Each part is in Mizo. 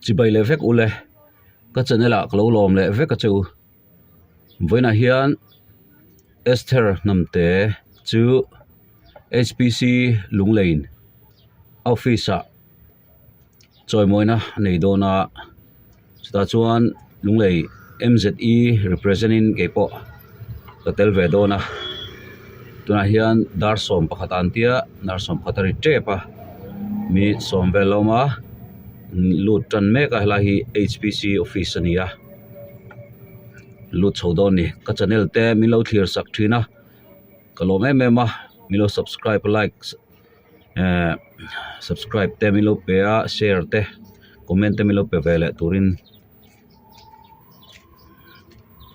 Chibai leh vek ule ka channel ah ka lo lawm leh vek a che u vawiinah hian Esther Hnamte chu H P C Lunglein office ah chawimawina a nei dawn a chutah chuan Lunglei M Z E represent in keipawh ka tel ve dawn a tunah hian dar 11 an tia dar 11 a ri tep a mi sawm vel a awm a lut tan mek a helai hi H P C office a ni a lut chho dawn a ni ka channel te min lo thlir sak thin a ka lawm em em a min lo subscribe like ehh subscribe te min lo pe a share te comment te min lo pe ve leh turin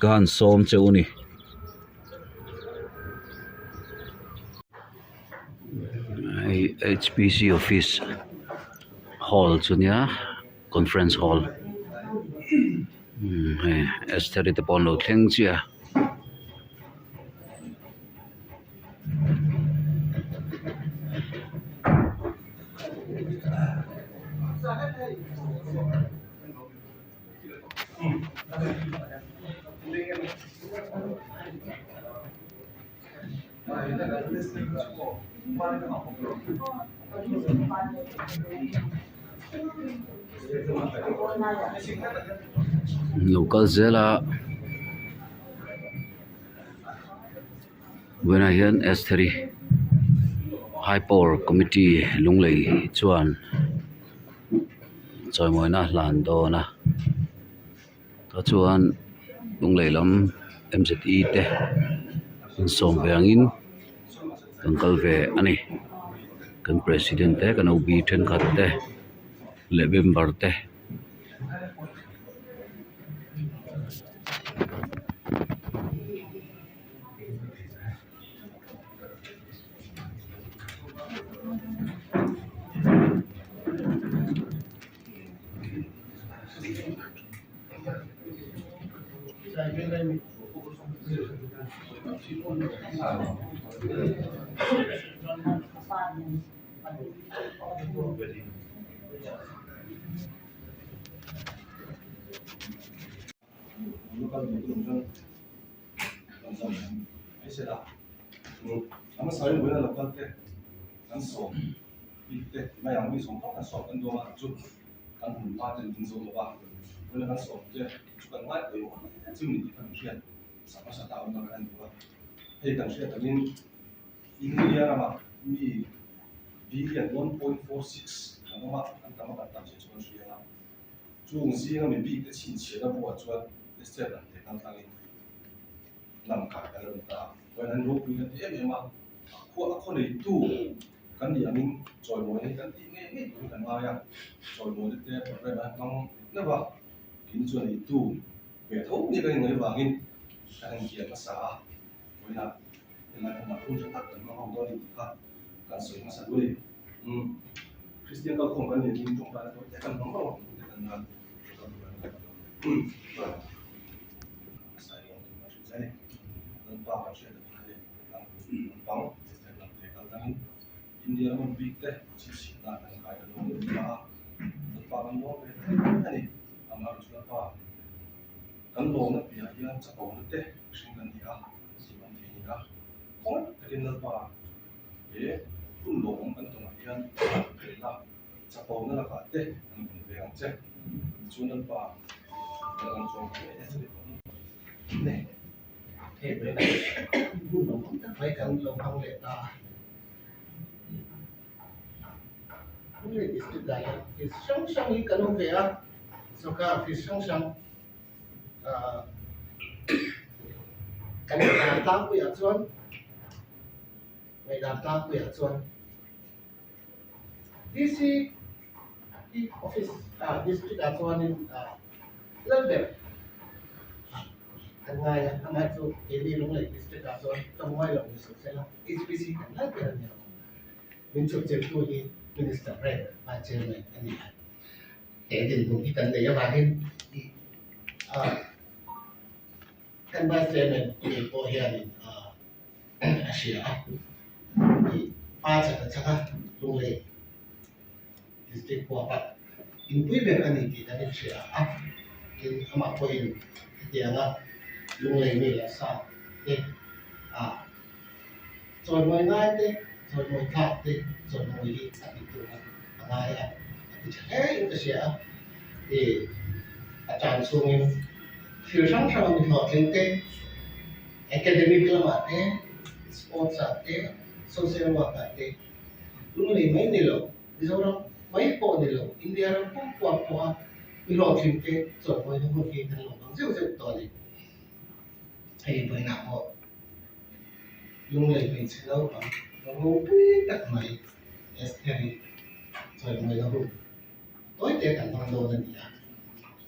ka han sawm che u ni. Hei H P C office hall chu nia conference hall umm hei Estheri te pawh an lo thleng chiah a. Lo kal zel a. Vawiinah hian Estheri high power committee Lunglei chuan chawimawina a hlan dawn a tah chuan Lunglei lam M Z E te insawm ve angin kan kal ve a ni kan president te kan O B thenkhat te leh member te. Chung zinga mi bik te chhinchhiahna buah chuan step an te kal tlangin lam kai kan lo ni ta a. Chuan an ropui kan ti em em a, a khua a khaw neitu kan nih angin chawimawina hi kan tih ngei ngei turin kan ngai a, chawimawina te program an hmang neuh a, keini chuan neitu ve tho nia kan inngaih avangin kan inkiam hmasa a, vawiinah helai hmunah hun tha tak kan hmang ho dawn a ni tih kha kan sawi hmasa duh a ni. Kristian kalkhawm kan nih angin tawngtaina tawite kan hmang rauh ang tih te kan nan India rama bik te chhinchhiahna kan kai kan awm ta a, Lalpa kan lawm ve hle a ni. Amaherawhchu Lalpa kan lawmna piahah hian chakawmna te mihring kan ni a, zim awm thei a ni a, khawngaih takin Lalpa he hun lawmawm kan tawnah hian theihna chakawmna lakah te an rawn ve ang che. Tichuan Lalpa kan ang chuang hle a ni. Nei hei mai lah hun lawmawm tak mai kan lo hmang leh ta a. Lunglei district ah hian office hrang hrang hi kan awm ve a, sorkar office hrang hrang ah kan tlangpuiah chuan Ngaihdan tlangpuiah chuan DC hi office ah district ah chuanin ah Lalber an ngai a, amah chu keini Lunglei district ah chuan tlawmngai lo ni suh sela HPC kan Lalber a ni ang. Min chhukchilhtu hi Minister rank Vice Chairman a ni a, he dinhmun hi kan nei avangin ah kan Vice Chairman ngei pawh hianin ah a hria a, tih pa chak a chak a, Lunglei district huapa. inpui ber a ni tih kan inhria a, tin amah pawhin hetianga Lunglei mi leh sa te ah chawimawi ngai te, chawimawi tlak te chawimawi hi a tih tur a ngai a, a ti tha hle in ka hria a, ih a tan chhungin thil hrang hrang a mi hlawhtling te, academic lamah te, sports ah te, social work ah te Lunglei mai ni lo. Mizoram mai pawh ni lo, India ram pum puak pawha mi hlawhtling te chawlhmawina hun hi kan lo hmang zeuh zeuh tawh a ni. Hei vawiinah pawh Lunglei hmeichhe naupang ropui tak mai Estheri chawlhmawina hun tawi te kan hmang dawn a ni a.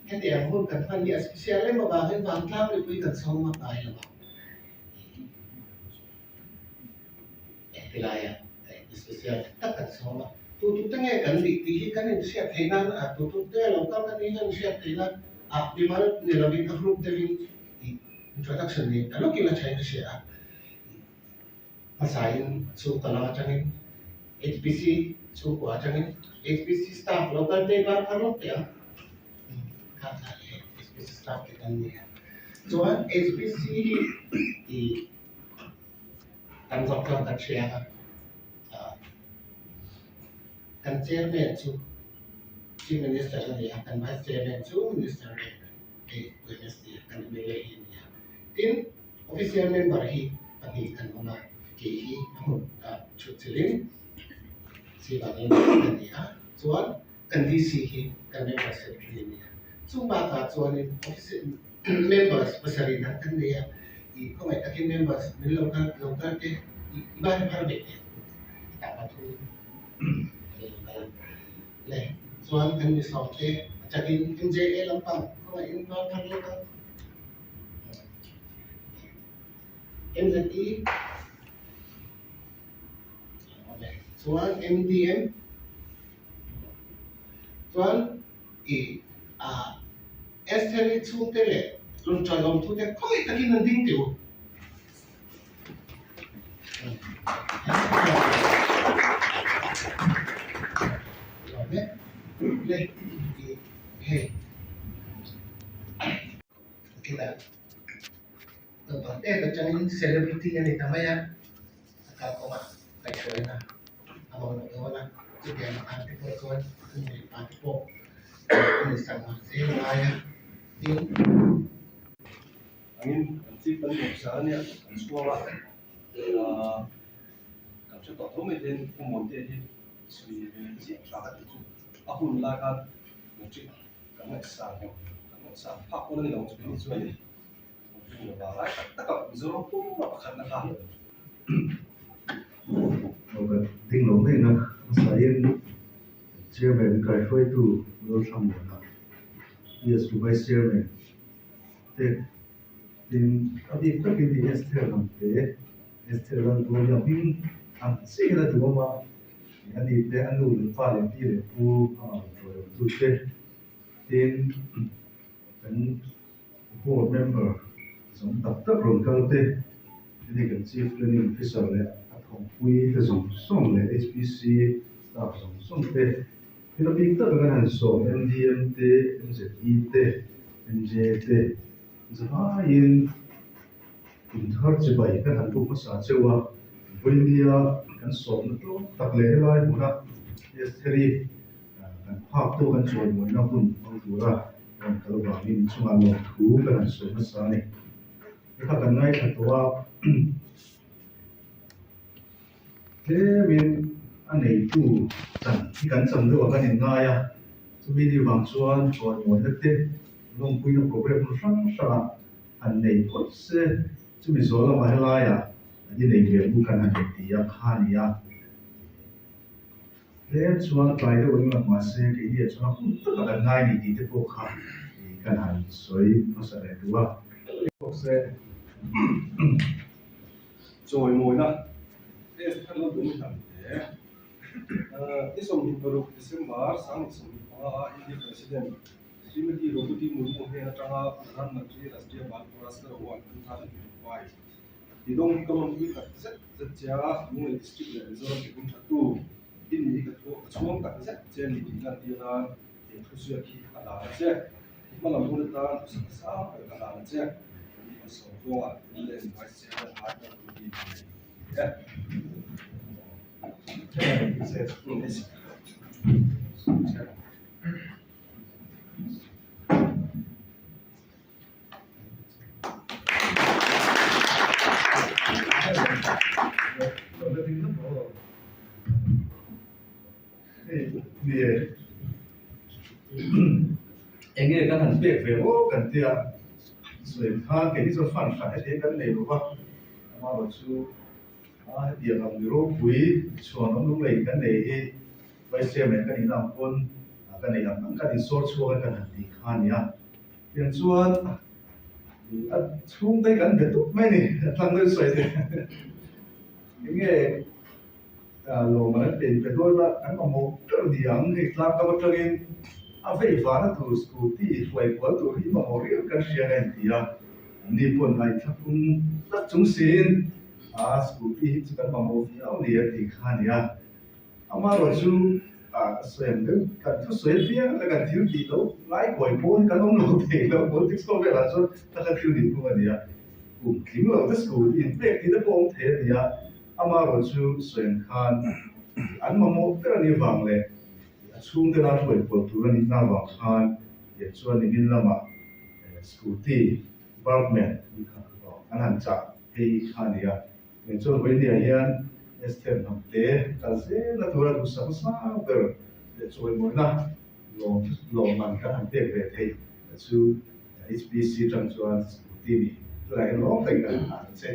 Hetiang hun kan hman hi a special em avangin vantlang mipui kan sawm a ngai lo a. Hetilaia special tak kan sawm a, tu tu te nge kan nih tih hi kan inhriat theih nan a tu tu te lo kal ka nih kan inhriat theih nan a mimal ni lovin a group deuhin ih introduction nei ta lawkin a thain a hria a. Hmasain chhungkaw lam atangin HPC chhungkua atangin HPC staff lo kal te ban kha rawk teh ang kha kha leh HPC staff te kan ni a. Chuan HPC hi ih Kan zawk chuan kan hria a, kan chairman chu Chief Minister a ni a, kan Vice Chairman chu Minister leh hei UMSD kan mla hi a ni a. Tin, official member hi pahnih kan awm a, kei hi a hmun ah thutchilhin Sivangain a ni a, chuan kan DC hi kan member secretary a ni a. Chung bakah chuanin official members pasarih dang kan nei a, ih khawngaih takin members min lo kal lo kal te ih i ban phar ve teh tah pathum kan lo kal a le chuan kan mi sawm te a chakin MJA lampang khawngaihin ban phar lawk a MZE chuan MDM chuan ih ah Estheri chhungte leh rawn ṭalawmtute khawngaih takin an ding teh u. Celebrity a ni ta mai a, a kalkawngah kaihhruaina a mamawh dawn a, chutiang ang te pawh chuan a nu leh pa te pawh an insak nghal zel a ngai a, tin. Angin kan chief kan nuam sa a nia, kan chhuang a, kan hre tawh tho mai te hian Pu Mawite hi sawi ve chiah tha ka tih chu a hun lai khan matric kan ngaihsan emaw kan ngaihsan phak pawn a ni lo chu keini chuan Ding lo mai na hmasain Chairman kaihruaitu Lalthlamuana PS Vice Chairman te tin a bik takin tih Esther lam te Esther Lalbuaia hming ang chiahin a duhawm a ani te a nu leh pa leh pi leh pu a rawn ṭawihawmtu te tin kan Board member zawng tak tak rawn kal te, hemi kan Chief Planning Officer leh a thawkpui te zawng zawng leh HPC staff zawng zawng te, thil a bik tak kan han sawm MDM te, MZE te, MJ te zavaiin inthar chibai kan han buk hmasa cheu a, vawinia kan sawmna tlawm tak leh helai hmuna Estheri Kan phak tawk an chawimawina hun hmang tura rawn kal vangin chungah lawmthu kan han sawi hmasa a ni. He kha kan ngaithla tawh a, tlemin a neitu chan hi kan chan deuh a kan inngai a, chumi ni vang chuan chawimawina te lawmpuina program hmun hrang hrangah han nei phawt se, chumi zawh lamah helaiah an inei ve ang u kan han inti a kha a ni a. Tlem chuan tlai deuh eng lang mahse keini ah chuan a hun takah kan ngai ni tih te pawh kha kan han sawi hmasa leh duh a. Bawk se chawimawina test kha lo dum hlan hle. Ni 26 December 2025 a India President Srimati Droupadi Murmu hnen atanga Pradhan Mantri Rashtriya Bal Puraskar Award 2025 Ti dawng hi ka lawmpui tak zet zet che a, Lunglei District leh Mizoram tihhmun thattu i ni hi ka chhuang tak zet che a ni tih lan tir nan. He thuziak hi a dan a che. I hma lam hun atan thusak sang ber ka dan a che. Ni pasawm zawnga Lunglen Vice Chairman Arthur Tuhi a nei e. Enge kan han pek ve aw kan tia sawi khan kei hi chuan fan hran heti kan nei lo va amaherawh chu a hetiang ang mi ropui chhuan awm lunglei kan nei hi Vice Chairman ka nihna ang pawn ka nei ang ang kan insawr chhuak a kan han tih kha a ni a tiang chuan a chhungte kan be tup mai a ni a tlang deuh sawi te enge. Lawm an pe pe dawn a, kan mamawh ber ni ang hei tlang kam atangin a vei vana tur scooty hruai kual tur hi mamawh riau kan hria ka inti a, anni pawn ngaithla phung tak chung siin a scooty hi chu kan mamawh viau ni a tih kha a ni a, amaherawh chu a sawi ang deuh kan thusawi apiang leh kan thil tih loh ngai kawi pawh hi kan awm lo thei lo politics khawvel velah chuan taka thil nih phung a ni a, kum tling lo te scooty inpek tih te pawh awm thei a ni a. Amaherawh chu sawian khan an mamawh ber a nih vang leh a chhungte la hruai kual tur a nihna avang khan tiang chuan nimin lamah scooty Burgman an han chah phei kha a ni a. Tiang chuan vawinia hian Esther Hnamte kal zelna tura duhsak hmasa ber leh chawimawina lawmman kan han pek ve theih chu HPC tang chuan scooty ni tunah hian lawm takin kan han ang che.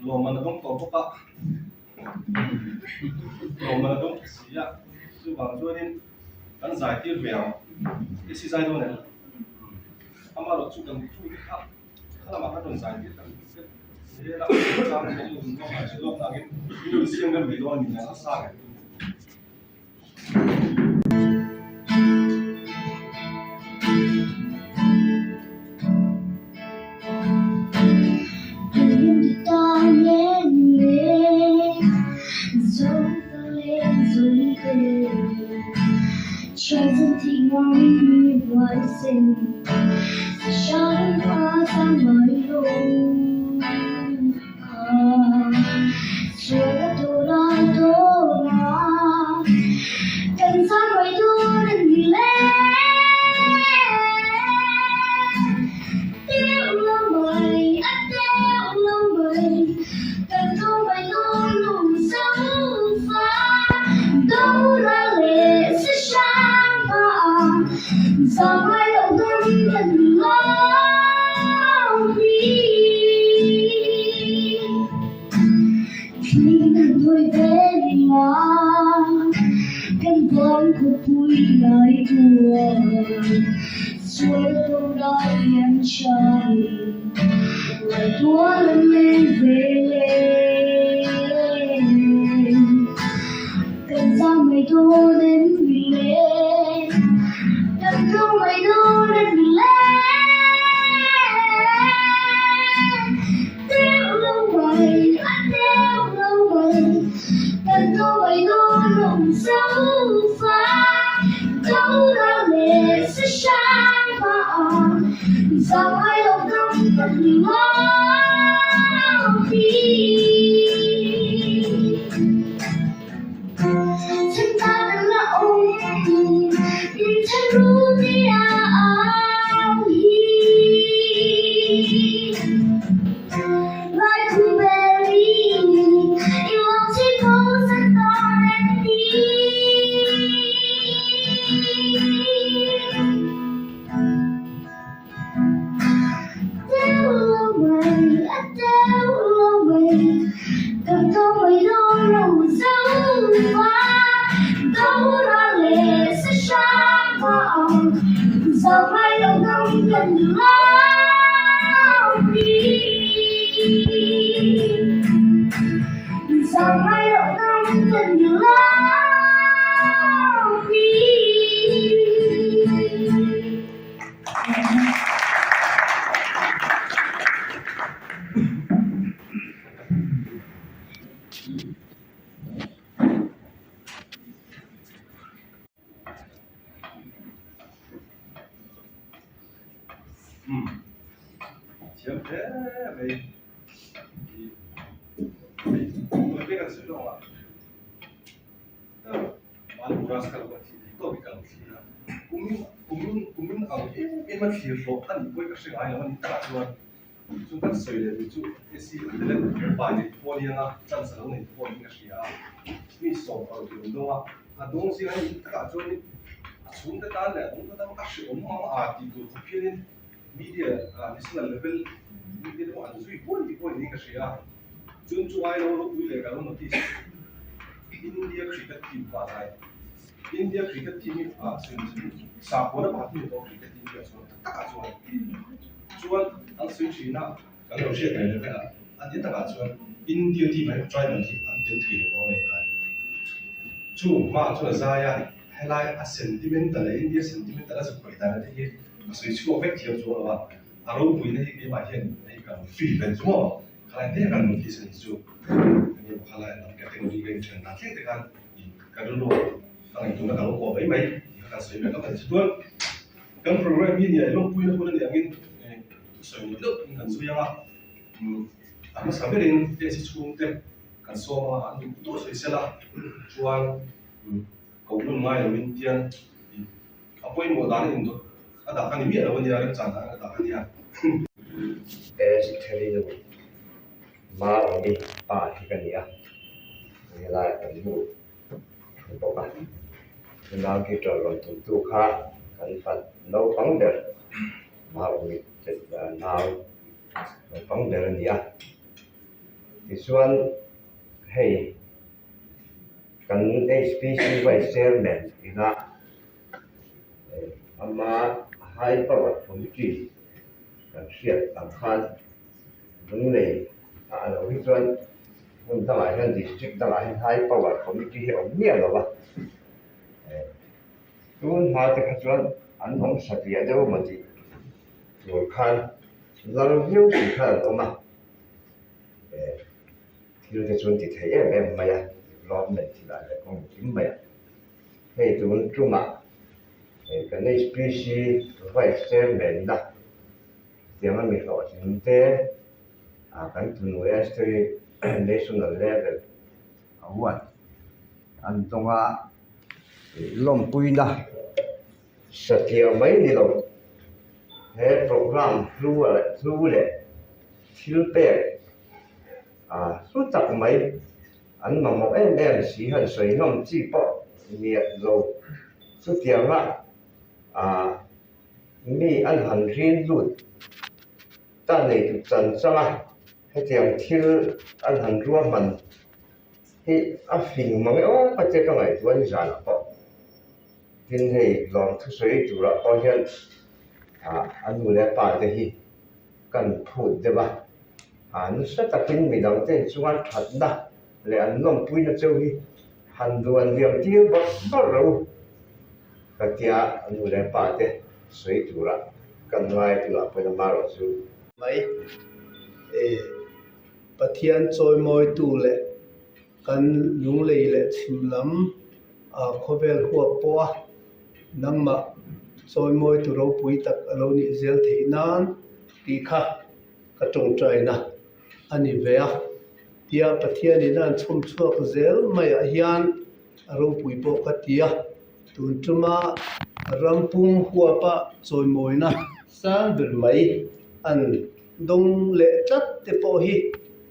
Lawmman a dawng tawh bawk a, lawmman a dawng si a, chuvang chuanin kan zai tir ve ang, i si zai dawn em? Amaherawh chu kan thu te kha kha lamah khan rawn zai tir kan zel a, chang leh lawm lawm ah lawm nakin i rawn siam rem mai dawn a ni a sa reng. Umm thiam hle mai i hei te kan sawi lawk a Manpura ka lo thih theih tawp i ka lo thlir a kumin kumin kumin ang em em a thlir hlawh a nih pawhin ka hre ngai lo a ni takah chuan chu kan sawi leh duh chu AC Adelaide pa nei pawh a ni anga chance a lo nei pawh niin ka hria a mi sawm paruk in dawng a a dawng zingah hian in takah chuanin a chhungte tan leh a dawngte tan a hrehawm ang a tih tur khawp hianin media national level media te pawh an zui buai tih pawh niin ka hria a chuan chu ai lo ropui leh ka lo notice India cricket team kha a zai India cricket team hi ah sakhuana pakhat hi ni tawh cricket India chuan tak takah chuan chuan an sawi thin a kan lo hriat mai leh a a ni takah chuan India team ah hian tribal hi an tel thei lo ang a ni chu hmaah chuan a zai a helai a sentimental leh India sentimental a zuk khawih dan te hi a sawi chhuak vek thiam chuang lo a a ropuina hi keimah hian hei kan feel ve chu maw khalai hle kan notice a ni chu enge maw khalai lam category ka inthen dan thleng te khan ka rilru ka ngaihtuahna ka lo kuah mai mai tih kha kan sawi ve lawk a ni chuan kan program hi nia lawmpuina hun a nih angin thusawi mawlh deuh in kan zui ang a a hmasa berin test chhungte kan sawm a an duh duh sawi sela chuan ko hun ngai loin tiang A pawimawh dan a indawt a dah ka ni miah lo a nia, remchan dan a dah a nia. Estherinu Maromi pa hi ka ni a, helaiah kan nu thu bawk a, tunau guitar rawn tumtu kha kan fat naupang ber Maromi nau naupang ber a ni a, tichuan hei. Kan HPC Vice Chairman ina ama High Power Committee kan hriat ang khan Lunglei ah a lo hi chuan hmun dangah hian District dangah hian High Power Committee hi a awm miah lo a, tun hma te kha chuan an awm satliah deuh emaw tih tur khan lal viau si khan an awm a. Thil te chuan ti thei em em mai a, development thilah leh kawng engkim mai a. Hei tun tumah hei kan HPC Vice Chairman na tiang a mi hlawhtling te ah kan tunu Esther-i National Level Award an dawng a, lawmpuina satliah mai ni lo he programme hlu hlu leh thil pek A hlu tak mai, an mamawh em em si han sawi ngam chi pawh miah lo. Chutianga ah mi an han rin lut ta neitu chan chang a, hetiang thil an han ruahman hi a fing mang e awp a che ka ngaihtuah ni zanah pawh. Tin hei lawm thusawi turah pawh hian ah a nu leh a pa te hi kan phut deuh a, a nasa takin midangte inchunga thatna leh an lawmpuina cheu hi han duan liam tir bawrh bawrh lo ka tia nu leh pa te sawi tura kan ngai tunah pawhin amaherawh chu. Mai e Pathian chawimawitu leh kan lunglei leh chhim lam ah khawvel huap pawh a nangmah chawimawitu ropui tak a lo nih zel theih nan tih kha ka tawngtaina a ni ve a. Tia Pathianin a han chhawm chhuak zel maiah hian a ropui pawh ka ti a, tun tuma rampum huapa chawimawina sang ber mai an dawng leh tlat te pawh hi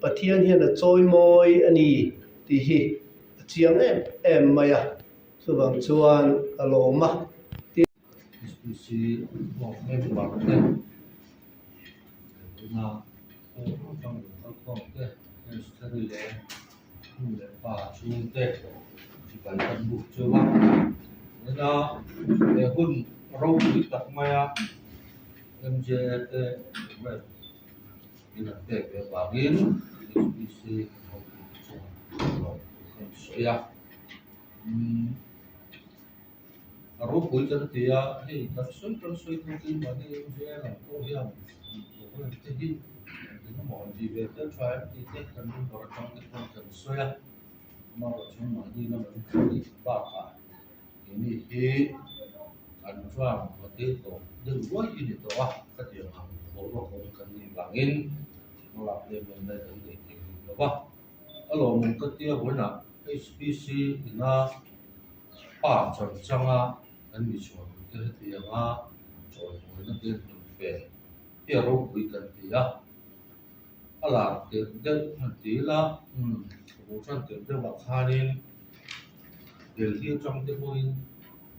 Pathian hian a chawimawi a ni tih hi a chiang em em mai a, chuvang chuan ka lawm a. HPC board member te tuna pawh atang lo kal khawm te Esther-i leh nu leh pa chhungte chibai kan buk chu a tuna he hun ropui tak maia M_J_A te rep in an pek ve avangin HPC hotute chuan lawmthu kan sawi a umm. A ropui kan ti a, hei kan sawi kan sawi tur chu mahni MJ lam pawh hian program te hi engemaw han tih ve tel tha em tih te kan member atang te pawh kan sawi a, amaherawh chuan mahni lam an nih bakah keini hi an tram hotel tawh deuh ruai hi ni tawh a ka ti ang ang. Boruak awm kan nih vangin hmalak lem em lai kan nei thei rih lo va. A lawmawm ka tia vawiinah HPC ina pa chan changa kan mi chhuah tur te hetianga chawimawina te an rawn pe hi a ropui kan ti a. A lar tirh deuh han ti ila umm ka tan tirh deuhah khanin Delhi atang te pawhin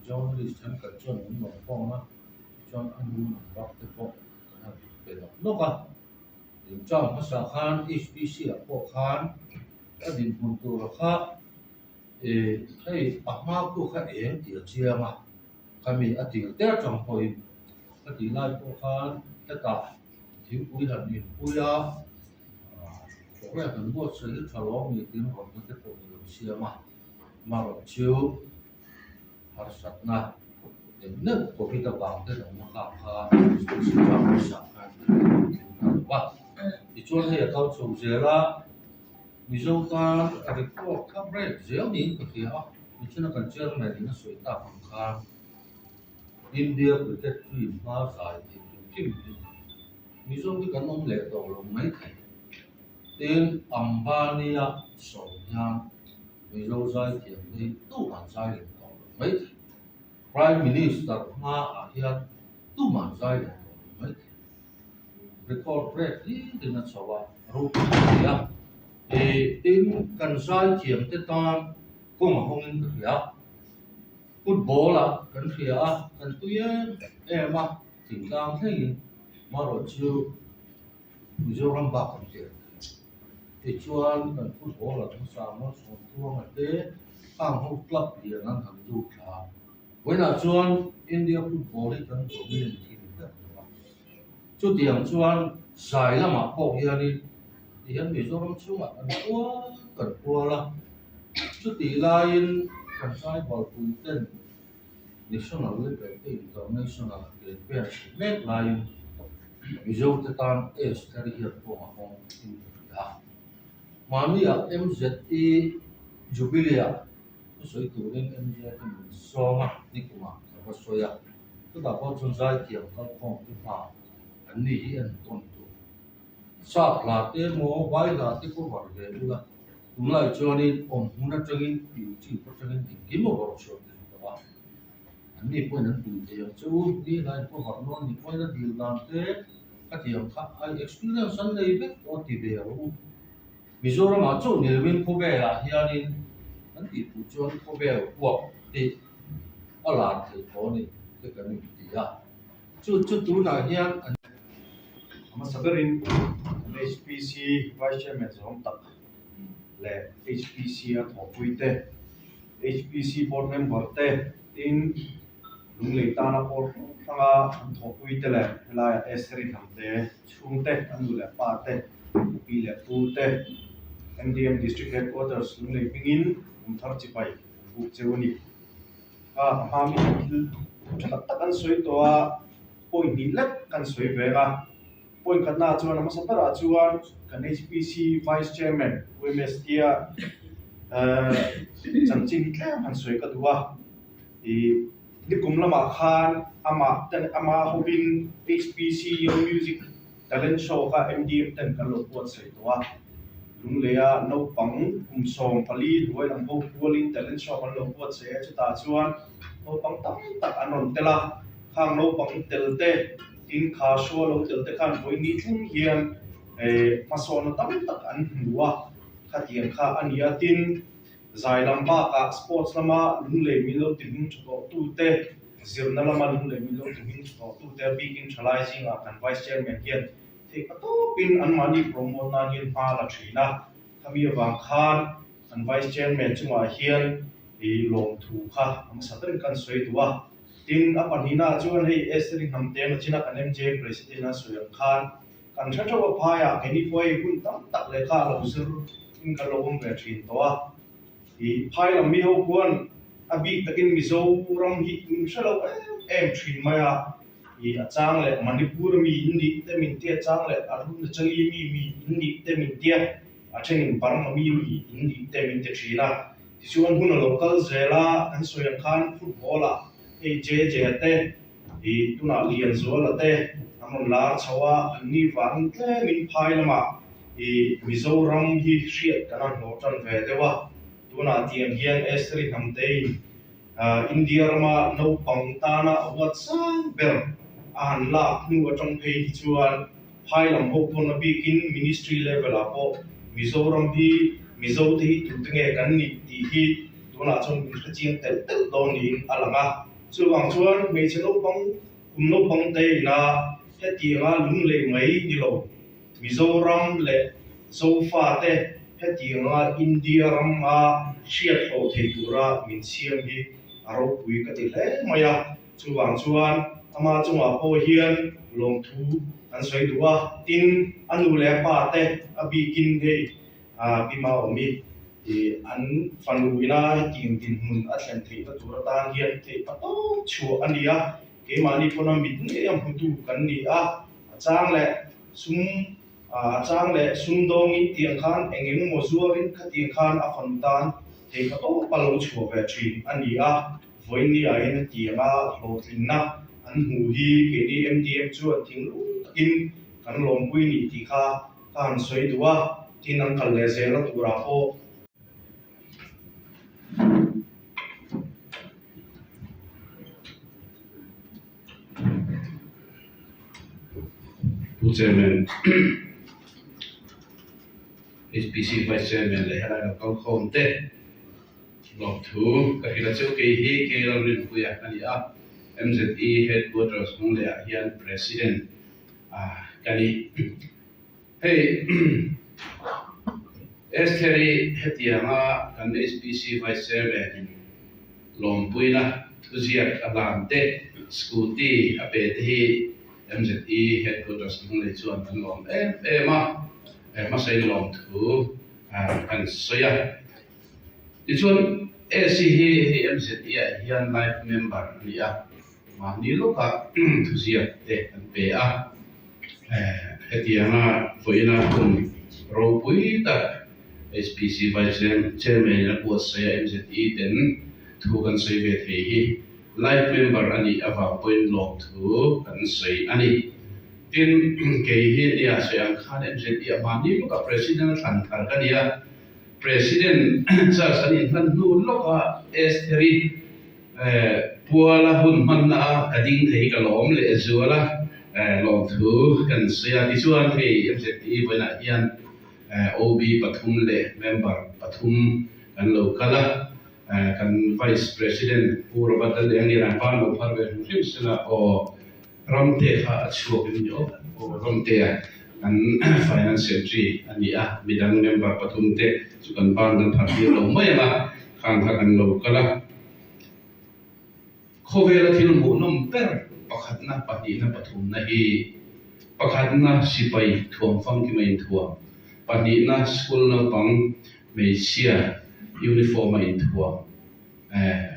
journalist thenkhat chuan an rawn khawm a chuan a nu number te pawh kan han pe nawk nawk a. Inchang hmasa khan HPC ah pawh khan a dinhmun tura kha ih hei a hma khu kha eng tih a chiang a, khami a tir te atang pawhin ka tih lai pawh khan hetah thingpui han inpui a, program kan buatsaih hi tha lawm ni tiin rawtna te pawh ni lo siam a, amaherawh chu. harsatna neuh neuh covid avang te lo na kha kha sitram hmasa khan a thleng ta lo va. Tichuan hei a kal chho zel a, Mizo tan a record thap rek zel niin ka hria a, nichina kan chairman in a sawi tak ang khan India cricket team hma zai thei tur hrim hi Mizo hi kan awm leh tawh lo maithei. Tin, Ambani-a sawi hian Mizo zaithiam hi tuman zai leh tawh lo mai thei. Prime Minister hmaah hian tuman zai leh tawh lo mai thei. Record break hlirin a chho a, ropui a ni a. Ih, tin, kan zaithiam te tan kawng a hawngin ka hria. Football-ah kan hria a, kan tui em em a, thingtlang thlengin marawh chu Mizoram bak kan tel. Tichuan kan football ah hmasa Malsawm Tluanga te khang ho club lian an han lut thla a. Vawiinah chuan India football hi kan dominant thin ber tawh a. Chutiang chuan zai lamah pawh hianin tihian Mizoram chhungah kan kual kan kual a. Chutih laiin kan tribal pui ten National level te international ke vel thei mek laiin Mizo te tan Esther hian pawh a hawng in ka hria a. Mahniah MZE Jubilee ah thusawi turin MJ te min sawm a, nikumah ka va sawi a, chutah pawh chuan zaithiam kalkhawm te hma an ni hi en tawn tur. Sap hla te emaw vai hla te cover ve ula Tunlai chuanin awm hmun atangin YouTube atangin engkim a vawrh chhuah thei tawh a, anni pawhin an pui thei ang che u, ni hlain pawh vawrh nawn ni pawhin a dil dan te ka ti ang kha ai experience an nei vek tawh a ti ve rawh u. Mizoramah chauh ni lovin khawvelah hianin kan tih tur chuan khawvel huap tih a lar thei tawh a ni te kan inti a, chu chu tunah hian an. A hmasa berin kan HPC Vice Chairman zawng tak leh HPC a thawhpui te, HPC Board Member te tin Lunglei tana pawl hrang hranga an thawhpui te leh helaia Estheri hnamte chhungte, a nu leh pa te, a pi leh pu te, MDM District Headquarters Lunglei hmingin Kumthar Chipai an buk cheu a ni. A hma mi thil tha tak tak an sawi tawh a. Point hnih lek kan sawi ve a, point khatnaah chuan a hmasa berah chuan kan HPC Vice Chairman UMST-a chanchin hi tlem han sawi ka duh a, ih nikum lamah khan amah ten ama hovin HPC Young Music Talent Show kha MDM ten kan lo buatsaih tawh a, Lungleia naupang kum 14 hnuai lam ho kualin talent show kan lo buatsaih a, chutah chuan naupang tam tak an rawn tel a. Khang naupang tel te, tin kha hrual lo tel te khan vawiin ni thleng hian hmasawnna tam tak an hmu a, khatiang kha a ni a. Tin, zai lam bakah sports lama lunglei min lo ti hming tha tawh tu te, zirna lama lunglei min lo ti hming tha tawh tu te, a bikin thalai zingah kan Vice Chairman hian theihpatawpin anmahni promote nan hian hma a la thin a, khami avang khan kan Vice Chairman chungah hian lawmthu kha a hmasa berin kan sawi duh a. Tin, a pahnihnaah chuan hei Esther-i hnam te nachina kan MJ President a sawi ang khan kan hre theuh a phaiah keini pawh hei hun tam tak lehkha a lo zir in kan lo awm ve thin tawh a. Ih, phai lam mi ho khuan a bik takin Mizoram hi min hre lo em em thin mai a. Ih, a chang leh Manipur mi in nih te min tia, a chang leh Arunachali mi mi in nih te min tia, a thenin Burma mi mi in nih te min ti thin a. Tichuan hun a lo kal zel a, kan sawi ang khan football ah hei JJ-a te, ih tunah Lianzuala te, An rawn lar chho a, an ni vangin tlemin phai lamah ih Mizoram hi hriat kan han hlawh tan ve deuh a, tunah tiang hian Estheri Hnamtein India rama naupang tana award sang ber a han lak hnu atang phei hi chuan phai lam ho pawn a bikin ministry level ah pawh Mizoram hi Mizo te hi tute nge kan nih tih hi tunah chuan min hrechiang telh telh dawn niin a lang a, chuvang chuan hmeichhe naupang Kum naupang te ina hetianga lunglei mai ni lo, Mizoram leh Zofa te hetianga India rama hriat hlawh thei tura min siam hi a ropui ka ti hle mai a. Chuvang chuan ama chungah pawh hian lawmthu kan sawi duh a, tin a nu leh a pa te a bikin hei Pi Maawmi an fanu ina hetiang dinhmun a thlen theihna tur atan hian theih patawp chhuah a ni a, keimahni pawna mit ngei a hmutu kan ni a, a chang leh sum a chang leh sum dawngin tiang khan eng eng emaw zuarin khatiang khan a fanu tan theih patawp a lo chhuah ve thin a ni a, vawiin ah hian hetianga hlawhtlinna an hmuh hi keini MDM chuan thinglung takin kan lawmpui ni tih kha Ka han sawi duh a, tin an kal leh zelna turah pawh. Pu Chairman, HPC Vice Chairman leh helai lo kal khawm te lawmthu ka hrilh a chu kei hi K Lalrinpuia ka ni a, MZE Headquarters Lunglei ah hian President ka ni. Hei Estheri hetianga kan HPC Vice Chairman in lawmpuina thuziak a hlan te, scooty a pe te hi MZE Headquarters Lunglei chuan kan lawm em em a, hmasain lawmthu kan sawi a. Tichuan AC hi hei MZE ah hian life member a ni a. Mahni lawkah thuziak te an pe a, hetianga vawiina hun ropui tak HPC Vice Chairman in a buatsaih a MZE ten thu kan sawi ve thei hi life member a nih avang pawhin lawmthu kan sawi a ni. Tin, kei hi nia sawi ang khan MZE ah mahni lawkah President a thlan thar ka ni a, President charge an inhlan hnu lawkah Estheri Puala hun hmanna a ka ding thei ka lawm leh zual a, lawmthu kan sawi a. Tichuan hei MZP vawiinah hian OB pathum leh member pathum kan lo kal a, kan Vice President Pu Robert Lallianglian an van lo phar ve hrim hrim sela aw Ramte kha a chhuak em ni aw? Aw Ramtea kan Finance Secretary a ni a, midang member pathum te chu kan ban kan phar tir lo mai ang a, khang kha kan lo kal a. Khawvela thil hmuhnawm ber pakhatna, pahnihna, pathumna hi pakhatna sipai thuam famkim a inthuam, pahnihna school naupang hmeichhia uniform a inthuam, eh.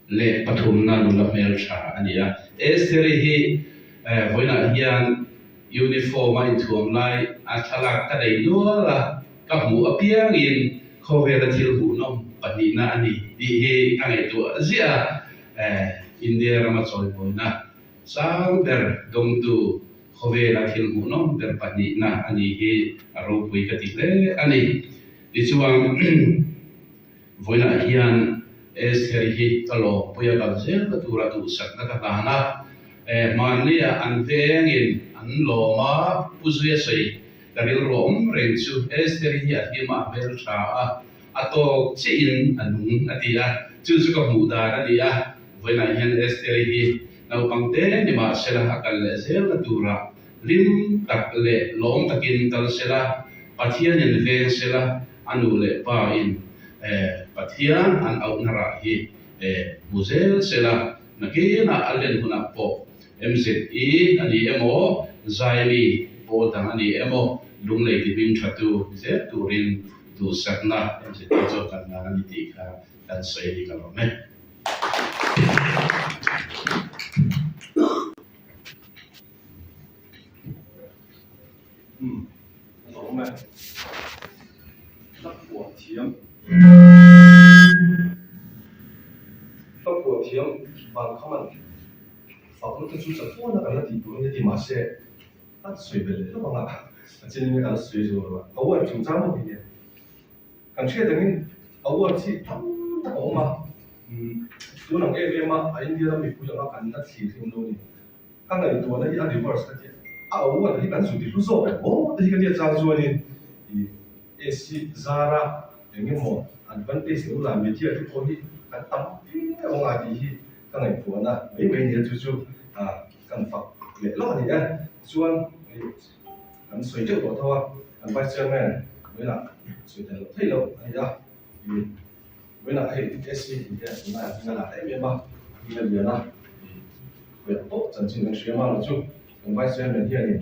leh pathumna nula hmeltha a ni a. Estheri hi vawiinah hian uniform a inthuam lai a thlalak ka nei nual a, ka hmuh apiangin khawvela thil hmuhnawm pahnihna a ni tih hi ka ngaihtuah ziah a. India rama chawimawina sang ber dawngtu khawvela thil hmuhnawm ber pahnihna a ni hi a ropui ka ti hle a ni. Tichuan. Vawiinah hian Esther hi ka lawmpuia kal zel ka tura duhsakna ka hlan a, hmannia an vengin an lawm a, Pu Zuia sawi ka rilru awm reng chu Esther hi a hlim a, a hmeltha a, a tawk chiahin a nung a ti a, chu chu ka hmuh dan a ni a, vawiinah hian Esther hi naupang te ni mahsela a kal leh zel ka tura hlim tak leh lawm takin kal sela, Pathianin veng sela, a nu leh pa in Pathian an auhna rah hi hmu zel sela, nakinah a len hunah pawh MZE a ni emaw, Zaimi pawl dang a ni emaw, Lunglei ti hming thatu ni zel turin duhsakna MZE chuan kan ngan a ni tih kha kan sawi a ni ka lawm e. Umm a awm e. Hla phuah thiam Hla phuah thiam van khaman fakna te chu chatuan a kan la. A sawi belh leh hlauh ang a, a chin in ka la sawi zo lo a, award chungchang pawh hi nia. Kan hriat angin award hi tam tak a awm a, tun ang em em a a India ram mipui anga kan la thlir hi awm lo a ni. Ka ngaihtuahna hi a reverse ka ti a, a award hi kan zu ti hlu zawk em aw te hi ka tia chang chuanin ih AC zara eng emaw advantage lo la media te pawh hi kan tam viau ang a tih hi ka ngaihtuahna mai mai a ni a, chu chu kan fak leh lawk a ni e. Chuan kan sawi teuh tawh tho a, kan Vice Chairman vawiinah sawi tel loh theih loh a ni a, ih vawiinah hei SC tih hian tunlaiah hming a la em em a, hming a lian a, ih khawiah pawh chanchin kan hria mang lo chu kan Vice Chairman hianin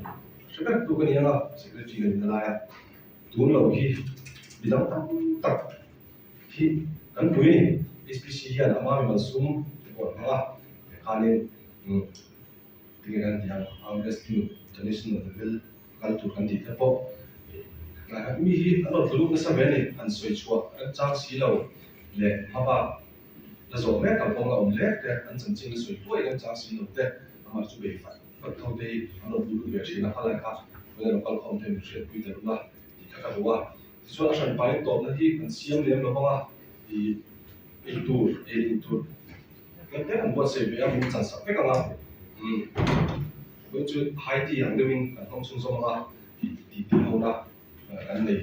hre ber tu ka ni ang a, Secretary ka nihna laia tun lo hi midang tam tak hi kan pui a ni. HPC hian ama mimal sum te pawh an hmang a, tikhanin Tinge kan ti ang, Arm Wrestling International level kal tur kan tih te pawh mi hi an rawn tlu lut nasa ve a ni, an sawi chhuah remchang si lo leh hmabak la zawh mek kalkawng la awm lek te, an chanchin la sawi hluai remchang si lo te, amah chu bei fat fat tho te hi an rawn tlu lut ve thin a, khalai kha vawiin a lo kalkhawm te min hriatpui ta rul a tih kha ka duh a. Tichuan a hran pain tawpna hi kan siam lem lo vang a, ih ei tur, ei in tur Tlem tlem an buatsaih ve a, min chan sak vek ang a, umm vawiin chu high tea ang deuhin kan hmang chhunzawm ang a, tih tih tih ho na kan nei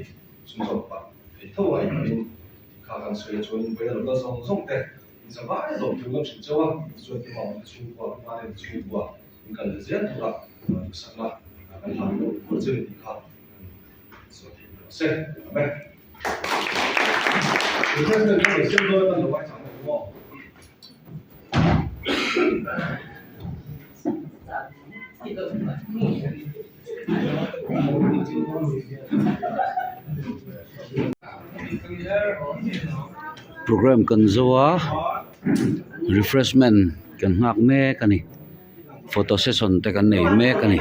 chhunzawm pah thei tho a, engpahin tih kha kan sawi a, chuanin vawiin a lo kal zawng zawng te in za vai lawm thu kan hrilh chauh a, tichuan tumah awm te chhungkua tumah te chhungkua in kal leh zel tura duhsakna kan hlan loh tur che ni tih kha kan sawi thei lo se, Amen. Programme kan zo a refreshment kan nghak mek a ni photo session te kan nei mek a ni.